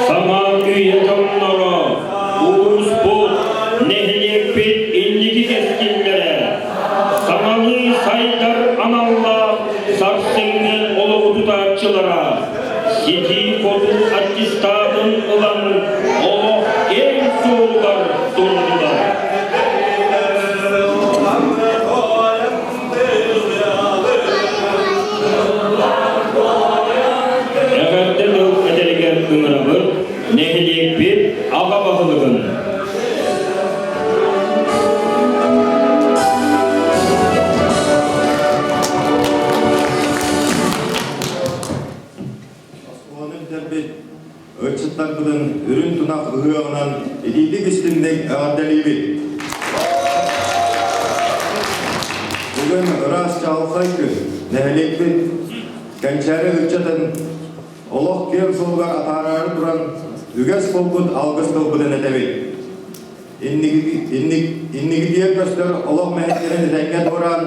Саҥа үйэ дьонноро, улууспут, нэһилиэкпит инники кэскиллэрэ, саҥалыы сайдар аналлаах сарсыҥҥы олоҕу тутааччылара, ситии-хотуу аттестатын ылан олох киэҥ суолугар турдулар. Эҕэрдэ тыл этэригэр ыҥырабыт нэһилиэкпит аҕа баһылыгын Оскуоланы бүтэрбит ыччаттарбытын үрүҥ тунах ыһыаҕынан итиитик-истиҥник эҕэрдэлиибит! Бүгүн ыраас чаҕылхай күн. Нэһилиэкпит кэнчээри ыччатын олох киэҥ суолугар атаараары туран үгэс буолбут алгыс тылбытын этэбит. Инникитигэр көстөр олох мэһэйдэрин этэҥҥэ туораан,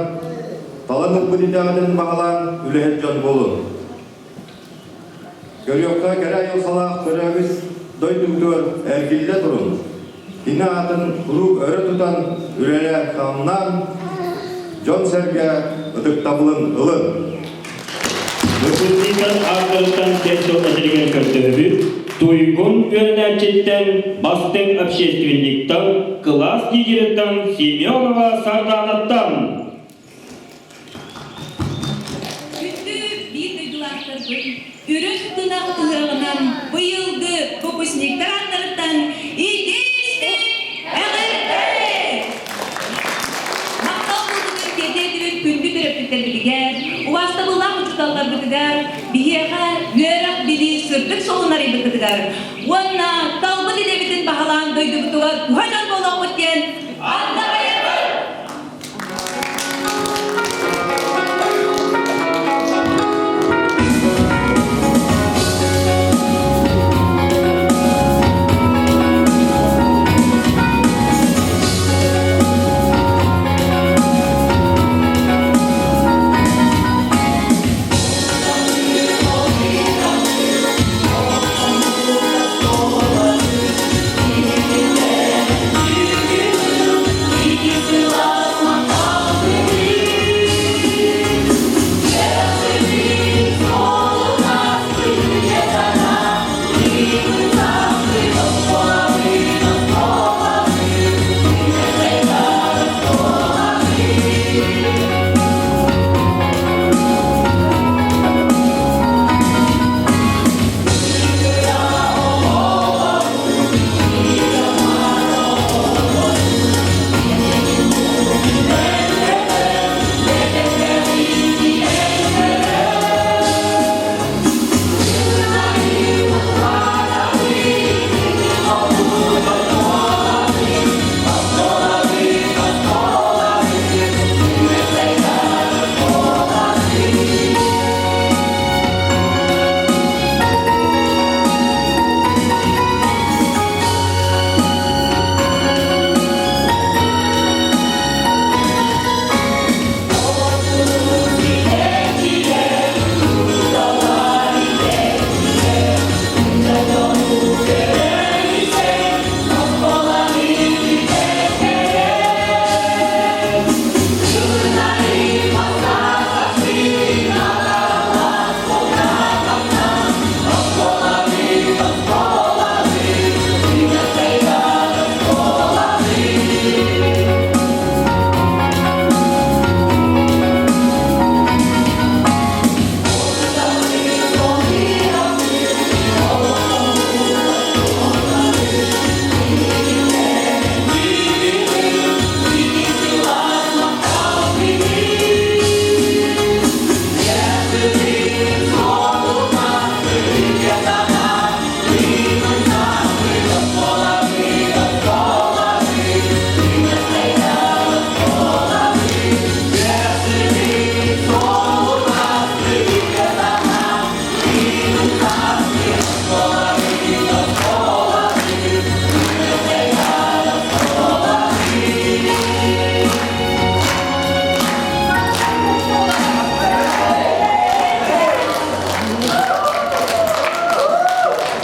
талан ылбыт идэҕитин баҕалаан үлэһит дьон буолун. Көрүөххэ кэрэ айылҕалаах төрөөбүт дойдубутугар эргиллэ турун. Кини аатын куруук өрө тутан, үлэлээн-хамнаан, дьон-сэргэ ытыктабылын ылын. Выпускниктар ааттарыттан кэс дьон этэригэр көрдөһөбүт, туйгун үөрэнээччиттэн, бастыҥ общественниктан, кылаас лидерыттан Семенова Сардаанаттан. Күндү биир дойдулаахтарбын, үрүҥ тунах ыһыаҕынан быйылгы выпускниктар ааттарыттан итии-истиҥ эҕэрдэ! Махтал буолбутун тиэрдиэтибит күндү төрөппүттэрбитигэр, убаастабыллаах учууталларбытыгар, биһиэхэ үөрэх-билии сырдык суолун арыйбыккытыгар уонна талбыт идэбитин баһылаан дойдубутугар туһа дьон буолуохпут диэн андаҕайабыт!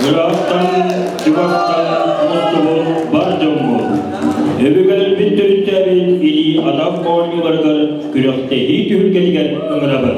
Ыраахтан, чугастан мустубут бар дьоммут, өбүгэлэрбит төрүттээбит илии-атах оонньууларыгар күрэхтэһии түһүлгэтигэр ыҥырабын.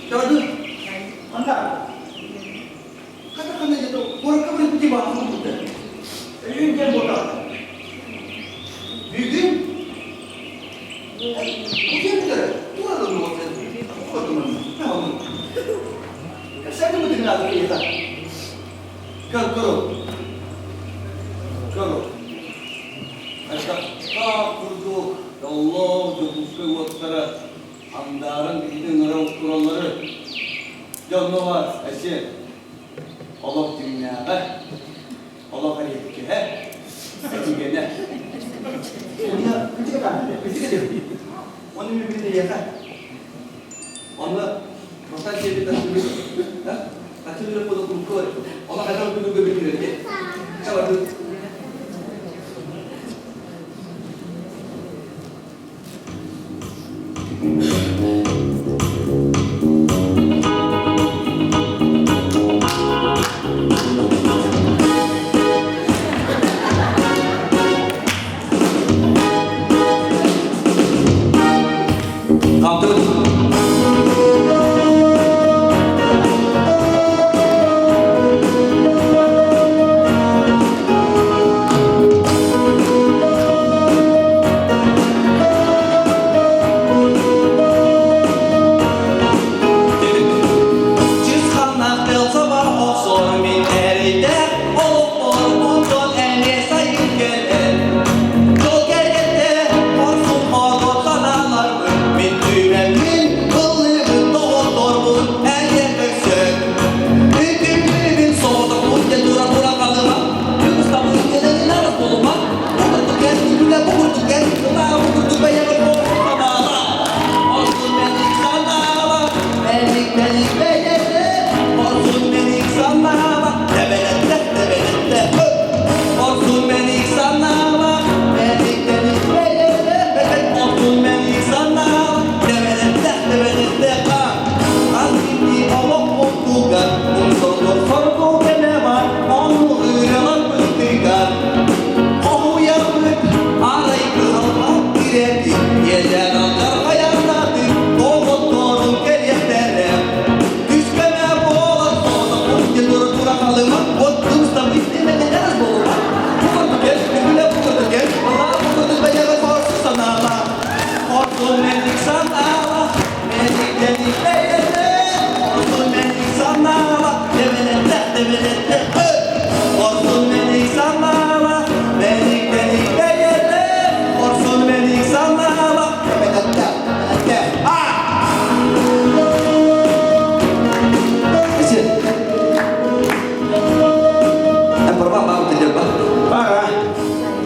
Чорду. Анда. Хата хана жато куоракка барыт ди баахын бутта. Өйүн кем бота. Бүгүн Курдук дьоллоох Дьокуускай уоттара андааран биһиги ыҥыра тураллары дьонно бар эсиэ олох дьиҥнээҕэ олох эриэккэһэ этигэнэ уонна уонна билбит Онно бастаан сиэбит тастыбыт тастыбыт буолу курдук Ону хайдах күнүгө билбит Чабаты. Хамтыбыт.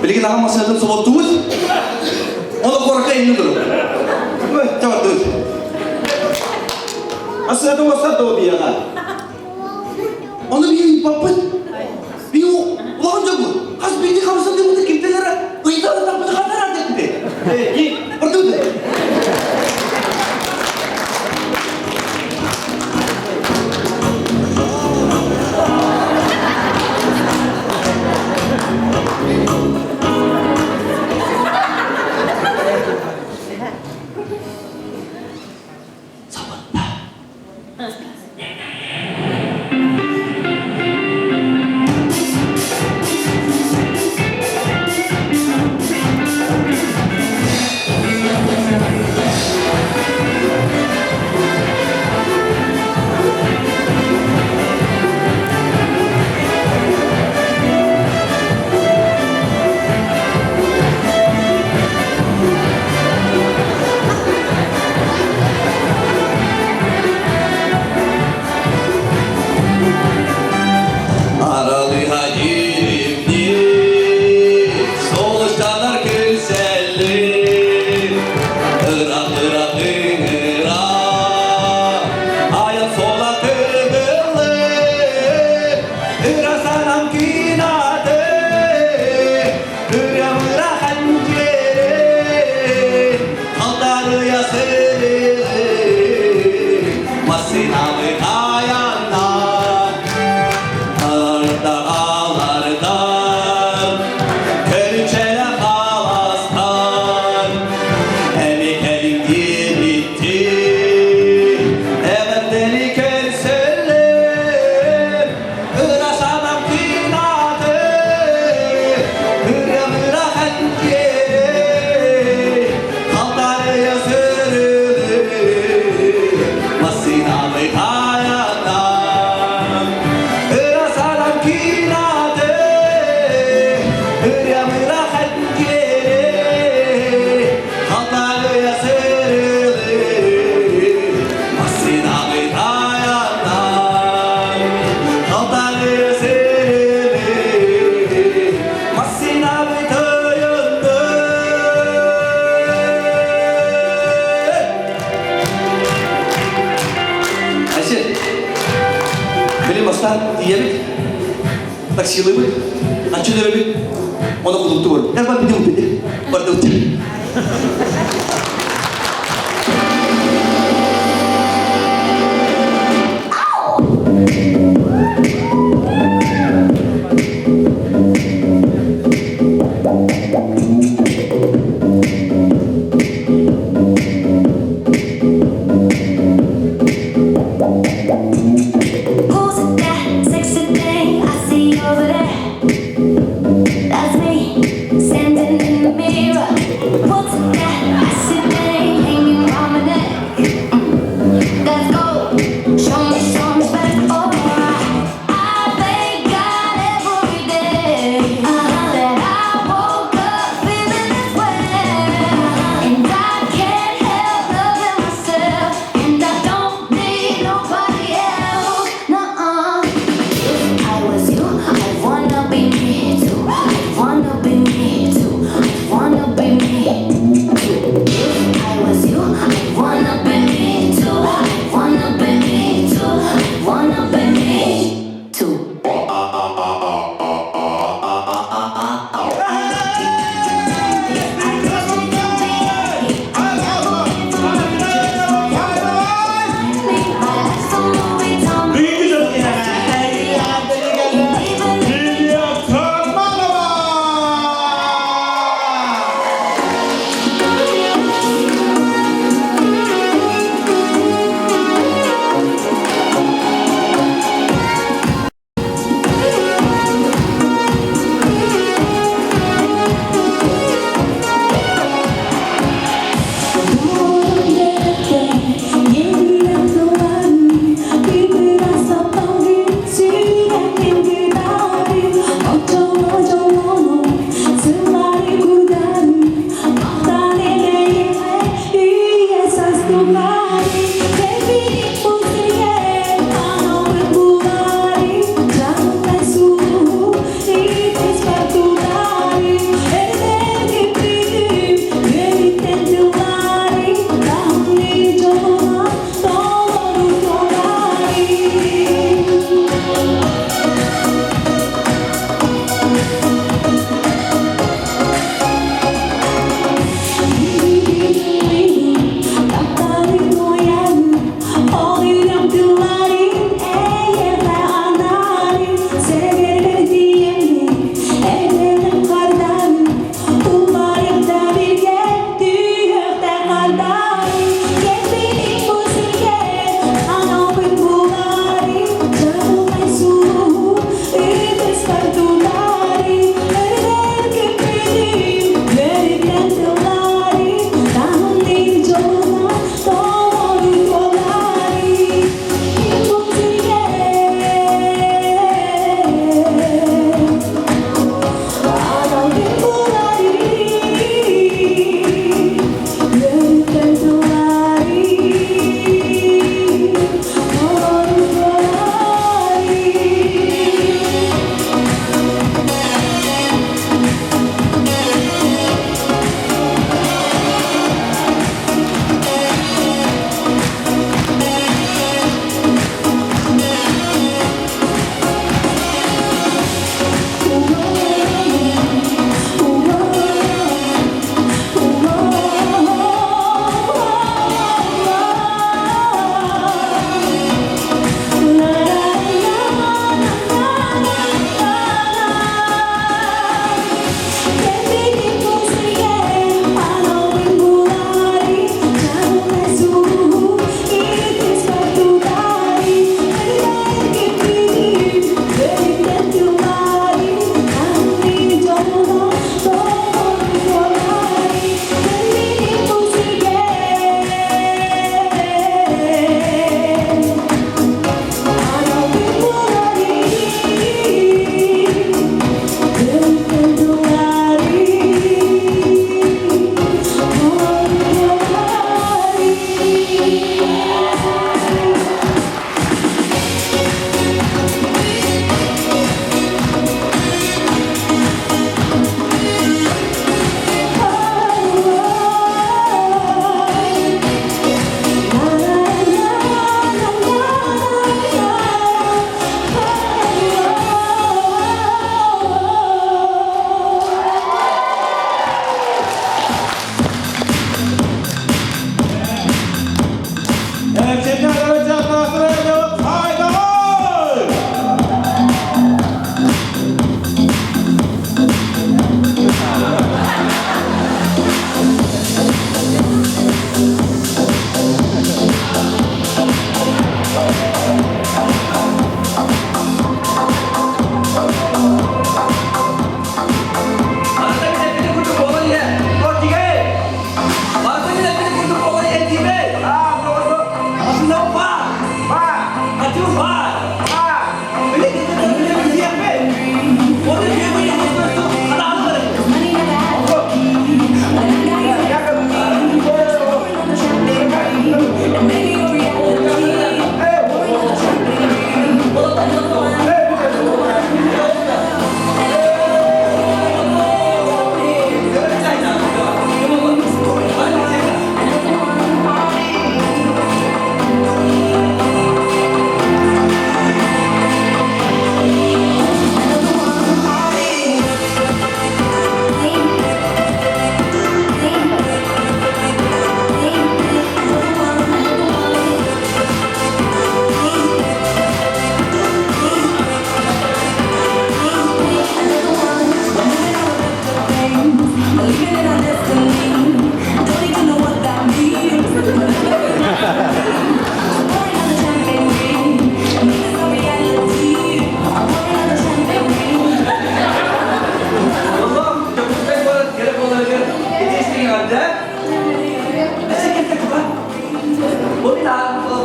Билигин аҕам массыынатын соботтубут. Оны куоракка инни туру. Чабардыбыт. Массыынатын уостар доо бияга. Оны биһи ыйпаппыт. Би улахан дьоҥҥут. Хас биирдии хамсык дьоммутун кимтэн эрэ ыйытан ытаппыты ханна диэппит. Э, Бардыбыт. Бастаан тиийэбит, таксилыыбыт, аччын өрөбүт, ону кулуктубут. Эр бар битим бити, бардыбыт. Who's that sexy thing I see over there? That's me, standing in the mirror. What's that I see?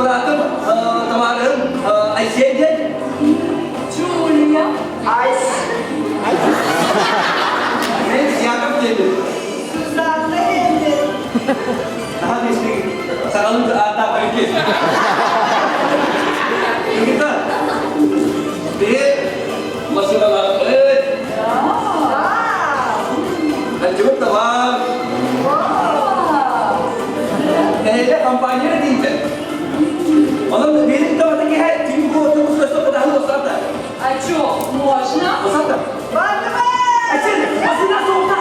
быраатым, табаарыһым Айсен диэн. Джулия. Айс. Мен Яков диэбит. Сузанна диэбит. Наһаа истиҥ. Саҥалыы ааттаах эбиккит. Никита, биһи массыыналаахпыт. Хаччыбыт да баар. Эһэйдэ компания диибит. Онон биэрин да киһи тиҥ куотун устаса кытаһын осата. А чё, можно? Осата. Айсен, массыына суолта.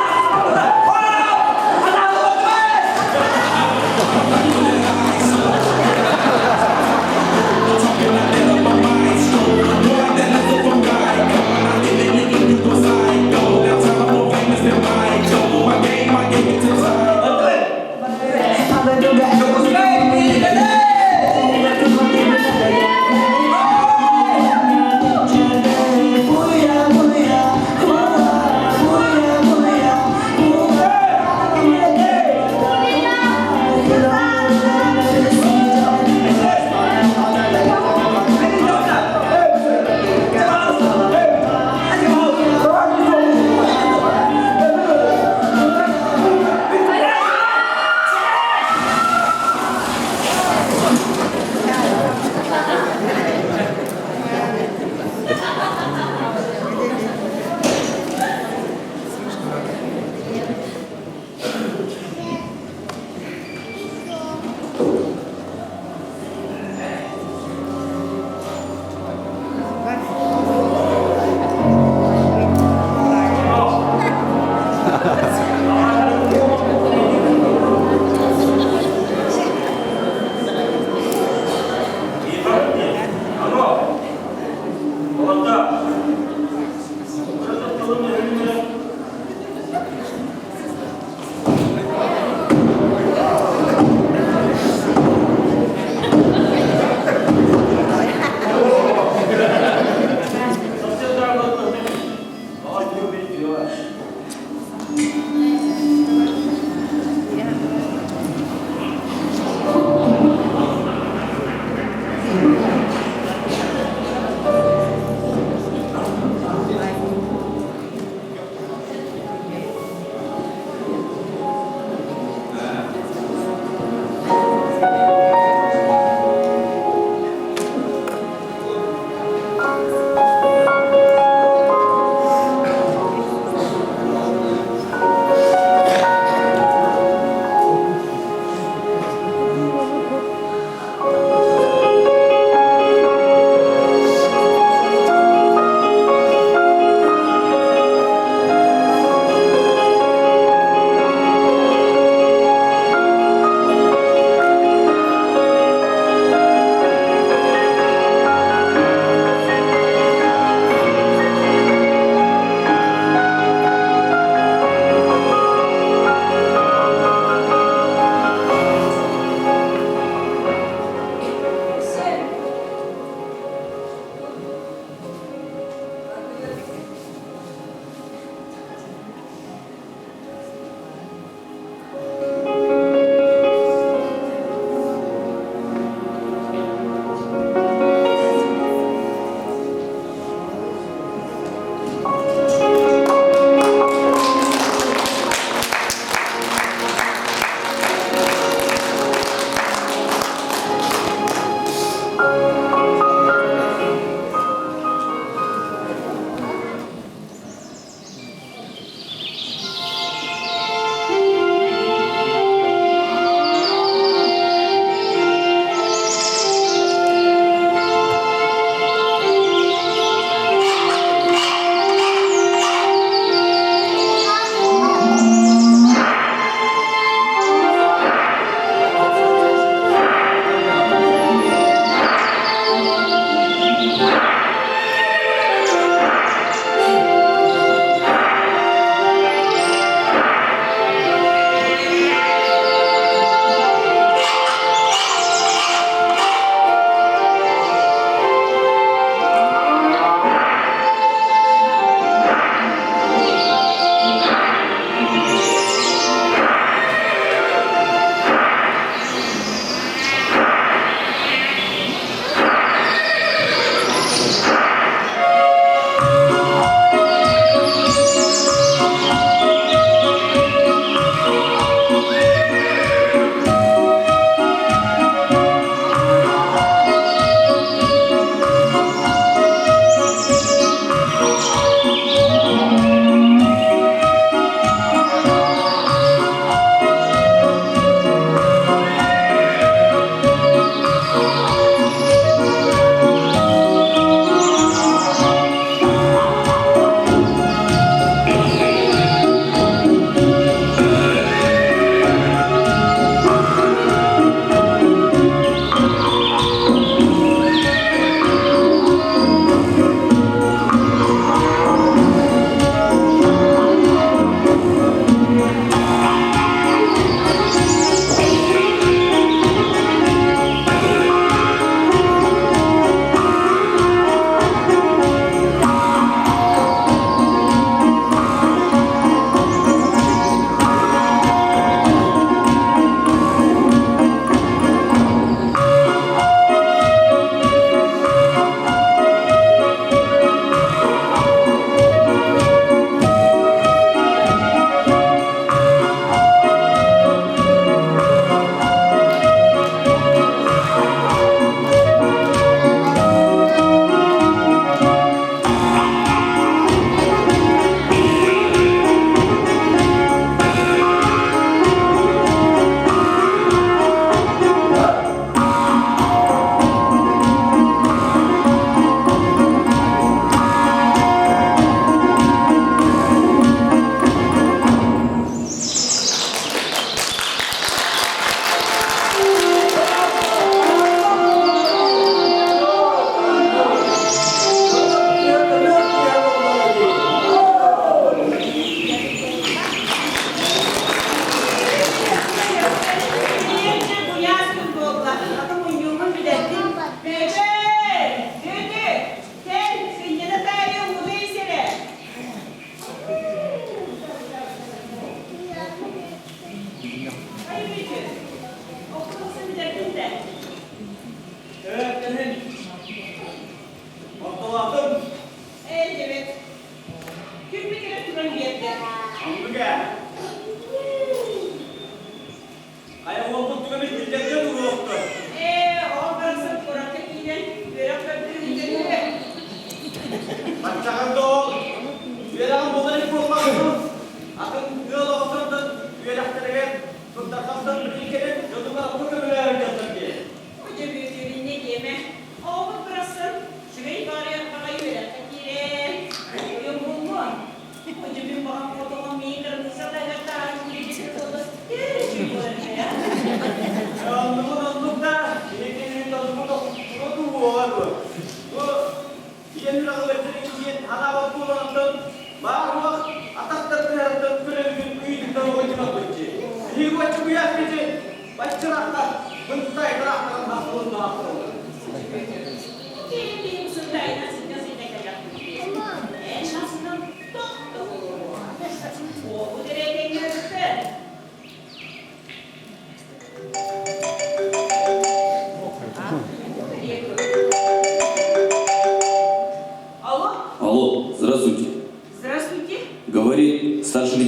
Дьокуускай киирикэтэ!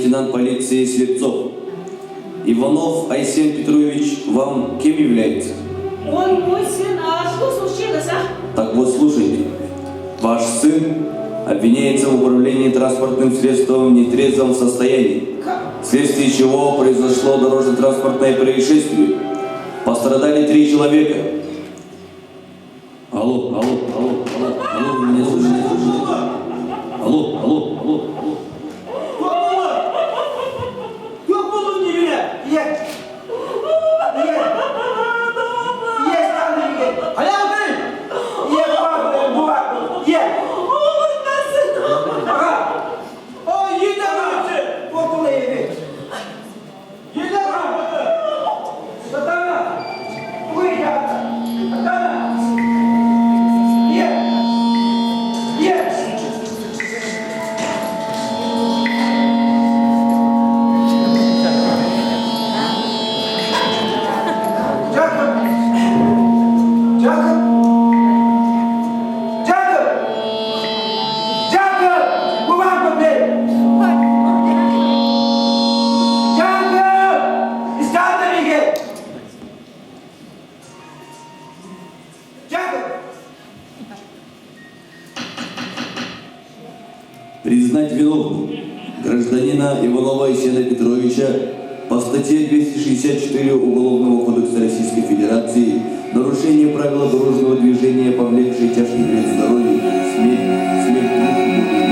лейтенант полиции Слепцов. Иванов Айсен Петрович вам кем является? Он мой сын, а что случилось, а? Так вот, слушайте. Ваш сын обвиняется в управлении транспортным средством в нетрезвом состоянии, вследствие чего произошло дорожно-транспортное происшествие. Пострадали три человека. Алло, алло, алло, алло, алло, вы меня слышите? Алло, алло, алло, алло. Туох буоллун диибинэ? Ийэ. Ийэ. Ийэ станы ийэ. Хайаабытый? Ийэ бу бу Ийэ. Аҕа. О, ийэ Туох буолла ийэби? Ийэ Сатана. Тугу ийэ? Сатана. Ийэ. Ийэ. Jacob! Jacob! Jacob! Jacob! Бу баар бэй! Jacob! Истаатар Jacob! Признать виновным гражданина Иванова Айсена Петровича по статье 264 Уголовного кодекса Российской Федерации нарушение правил дорожного движения, повлекшее тяжкий вред здоровью, смерть, смерть двух и более лиц.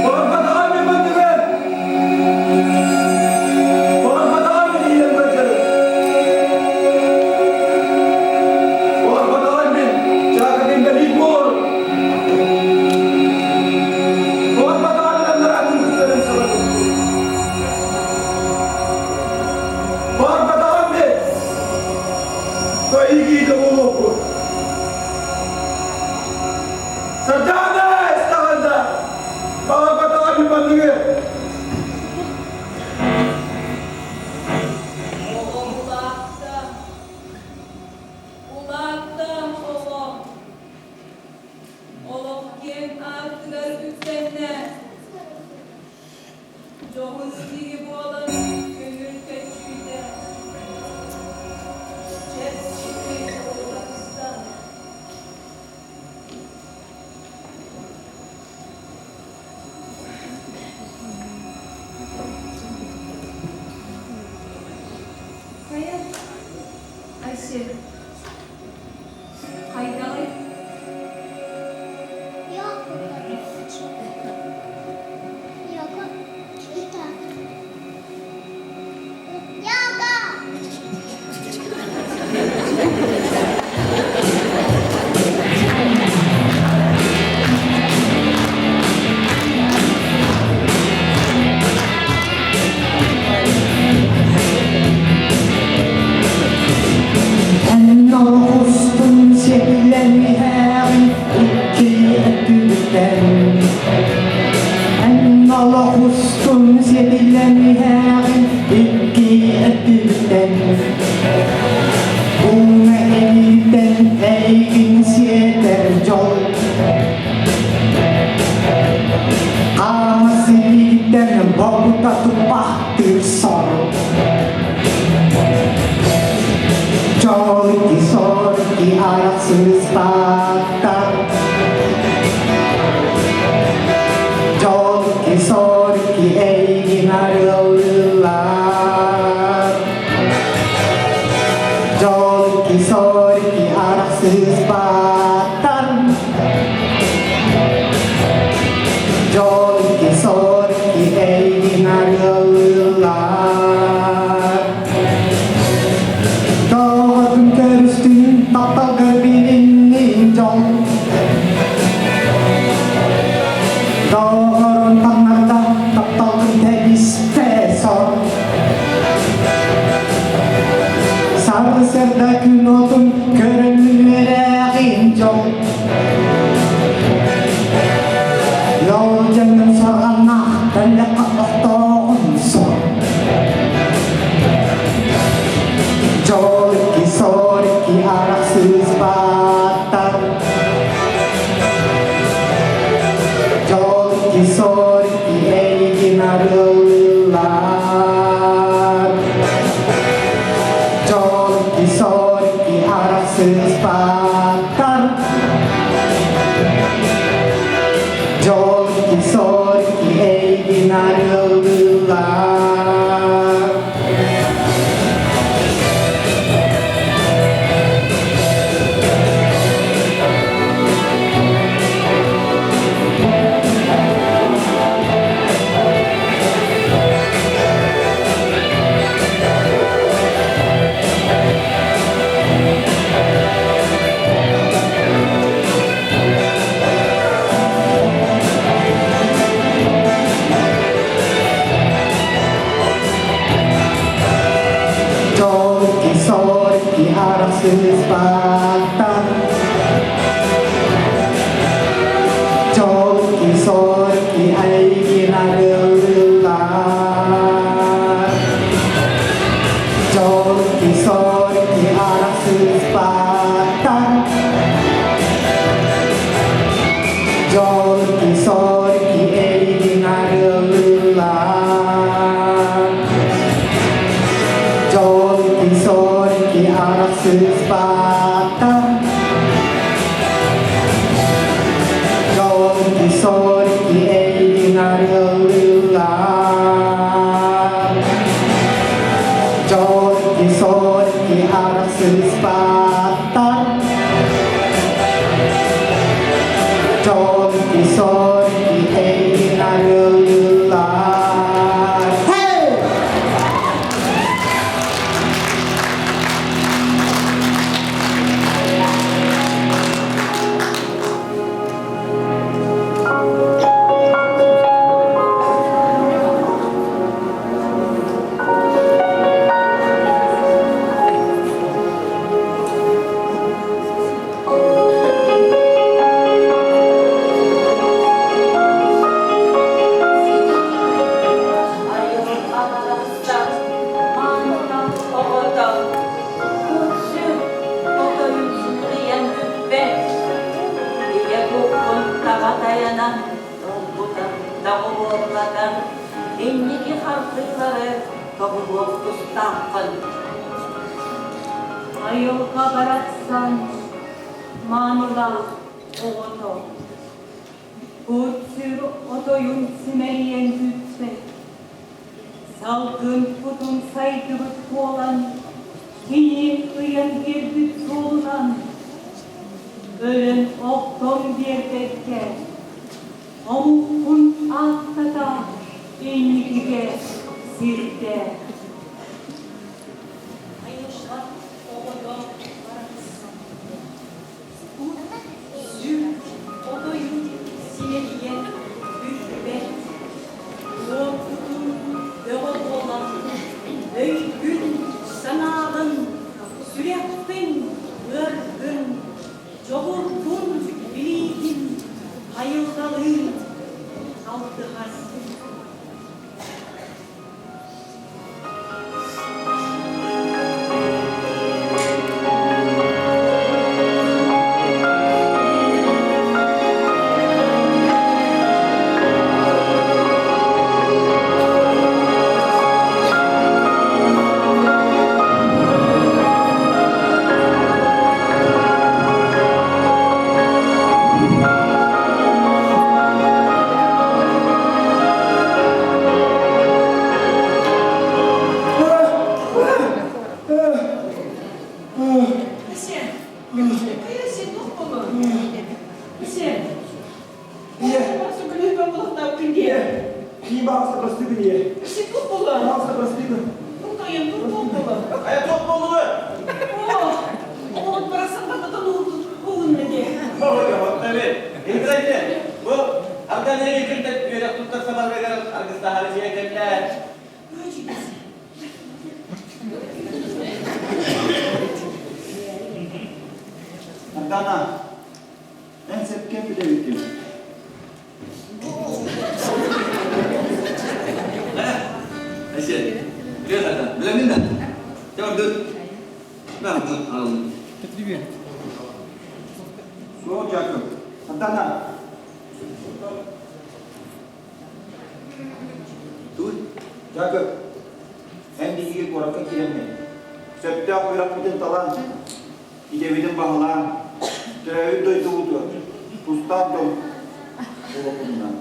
Баҕарбатаҕым мин бандыгын! Баҕарбатаҕым мин ийэм бардырын! Баҕарбатаҕым мин Дьаакып инбэлиит буоларын! Баҕарбатаҕым мин анараа күн сабатын! Баҕарбатаҕым мин киһи буолуохпун! Сардаана истэҕинэ баҕарбатаҕым мин манныгы! Оҕом улаатта, улаатта оҕом. Олох киэҥ аартыгар үктэннэ. Дьоһун киһи буолан көҥүл көччүйдэ. Чэпчэки улаатта. Хайа, Айсен, хайдаҕый? Эн олоҕустун сиэллэниһээҕин икки өттүттэн Эн олоҕустун сиэллэниһээҕин икки өттүттэн Уҥа илииттэн эйигин сиэтэр дьол Хаҥас илииттэн бобута туппахтыыр сор Дьол сорки арахсыспаттар Дьол сорки эйигин арыаллыыллар Дьол сорки арахсыспаттар Дьол сорки эйигин арыаллыыллар Доҕоргун көрүстүн тапталга билиннин дьол Доҕорун таҥнарда тапталгын тэбистэ сор Сарсыарда күн отун көрөммүн үөрэҕин дьол Ыалдьаҥҥын сорҕаннаах тэллэххэ охтооҕун сор Дьол икки сор икки арахсыспаттар. Дьолки сорки эйгин арыаллыыллар. Дьолки сорки арахсыспаттар Дьолки сорки эйгин арыаллыыллар Дьолки сорки арахсыспаттар Дьолки сорки эйгин арыаллыыллар Дьолки сорки арахсыспаттар Дьолки сорки эйгин арыаллыыллар Дьолки сорки арахсыспаттар Дьолки сорки эйгин арыаллыыллар Hey! Айылҕаларыттан маанынан оҕото Курсүр отойун сыҥырыйан бүппэт Ийэ куккун таба тайанан ылбытын доҕуһуоллатан инники хардыылары тобулуох тустааххын. Айылҕа барахсан маанылаах оҕото Кут-сүр отойун симэлийэн бүппэт Салгын кутун сайдыбыт буолан, кини ыйан биэрбит суолунан өлөн охтон биэрбэккэ, омуккун ааттата инникигэ сирдээ. Айылҕа оҕото барахсан Кут-сүр отойун симэлийэн бүппэт, уорбутун бөҕө буолан, өйгүн-санааҕын, сүрэхпин, ыаргын, дьоҕургун билиигин айылҕалыын алтыһар. Ардана, эн сөпкө билэбиккин. Әсет, привет, Ардан. Билэммин да? Чэ, Бардыт. Суох, Дьаакып. Ардана. Туй. Дьаакып, эн биһиги куоракка киирэммин, сөптөөх үөрэхпитин талан, идэбитин баһылаан, төрөөбүт дойдубутугар тустаах дьон буолуохпутунан.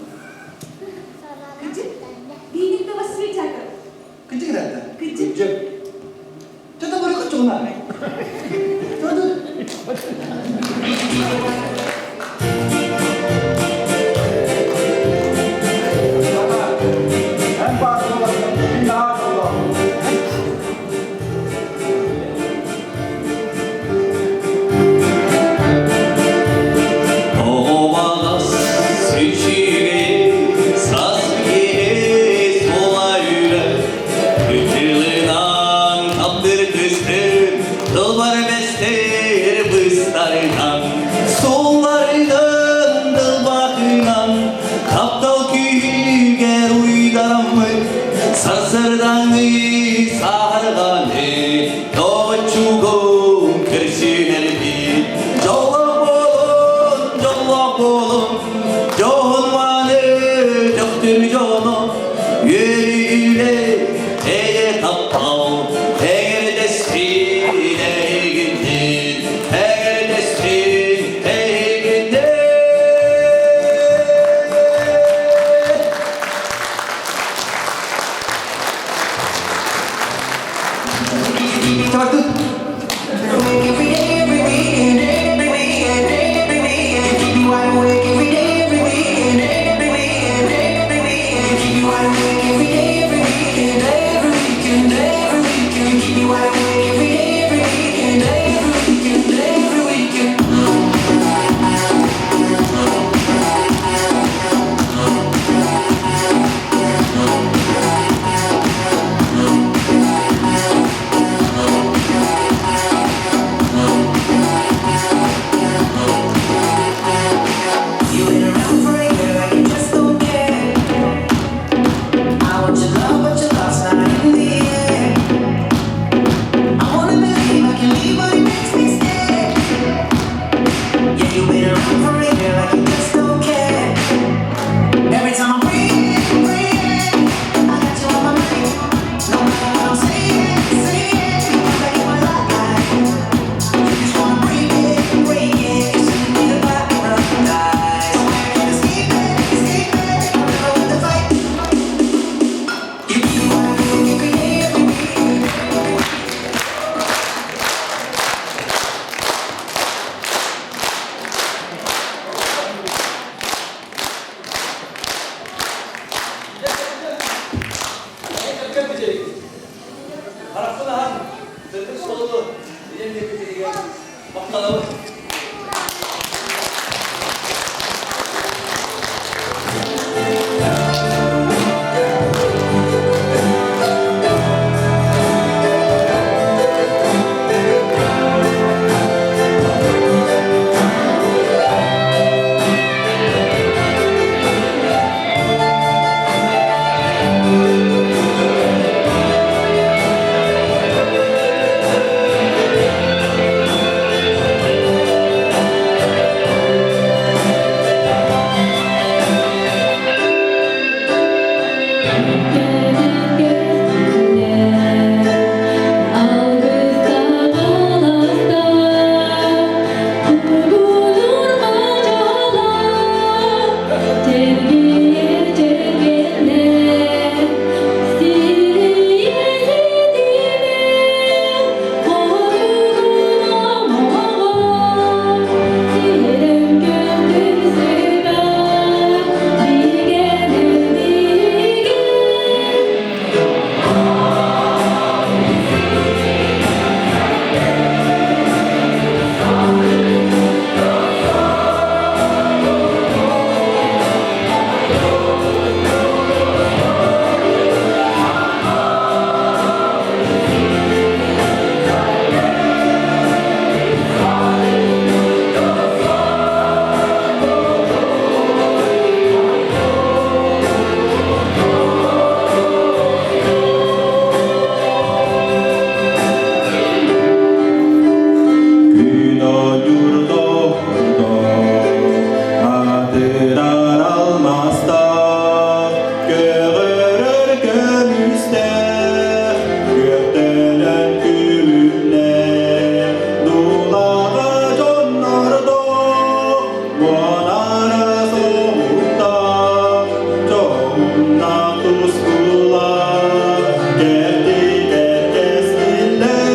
суолу билэн биэрбитигэр махтанабыт. Күн ойуурдоһордо, атырар алмаастаах, көҕөрөр көмүстээх, күөхтэнэн күлүмнээх, дуулаҕа дьоннордоох, муонара соһуктаах, дьоһуннаах тускулаах, кэрдиитэ кэскиллээх,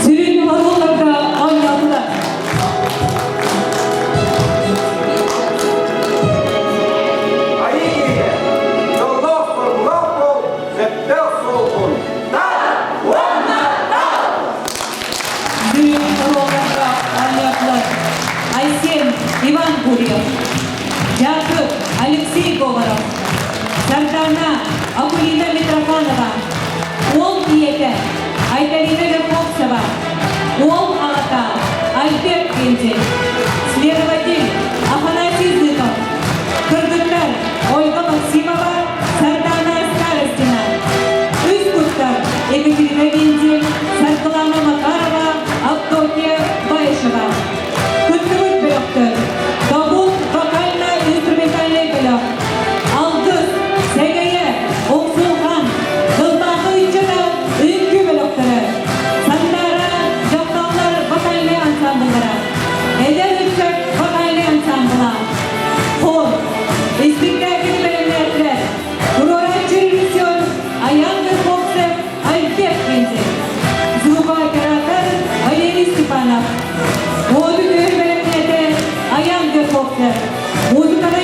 Сүрүн оруолларга оонньоотулар. Айыы киһитэ, дьоллоох соргулаах буол, сөптөөх суолгун тар уонна тар! Сүрүн оруолларга оонньоотулар. Айсен Иван Гурьев, Дьаакып Алексей Говоров, Сардана Акулина Митрофанова, Уол ийэтэ Айталина Верховцева, Уол аҕата Альберт Гензель, следователь Афанасий Зыков, кыргыттар Ольга Максимова, Сардана Старостина, үс куттар Екатерина Вензель, Саргылана Макарова, Авдотья Баишева. Кыттыбыт бөлөхтөр Тобул вокально-инструментальный бөлөх, Алгыс, Сэгэйэ, Умсулҕан, Кылбаахы ыччата үҥкүү бөлөхтөрө, Сандаара дьахталлар вокальнай ансамбллара, Эдэр ыччат вокальнай ансамбла, Хор, испиктээкил бэлэмнээтилэр, туруорааччы режиссер Аян Верховцев, Альберт Гензель, звукооператор Валерий Степанов, Уоту бэлэмнээтэ Аян Верховцев, музыканы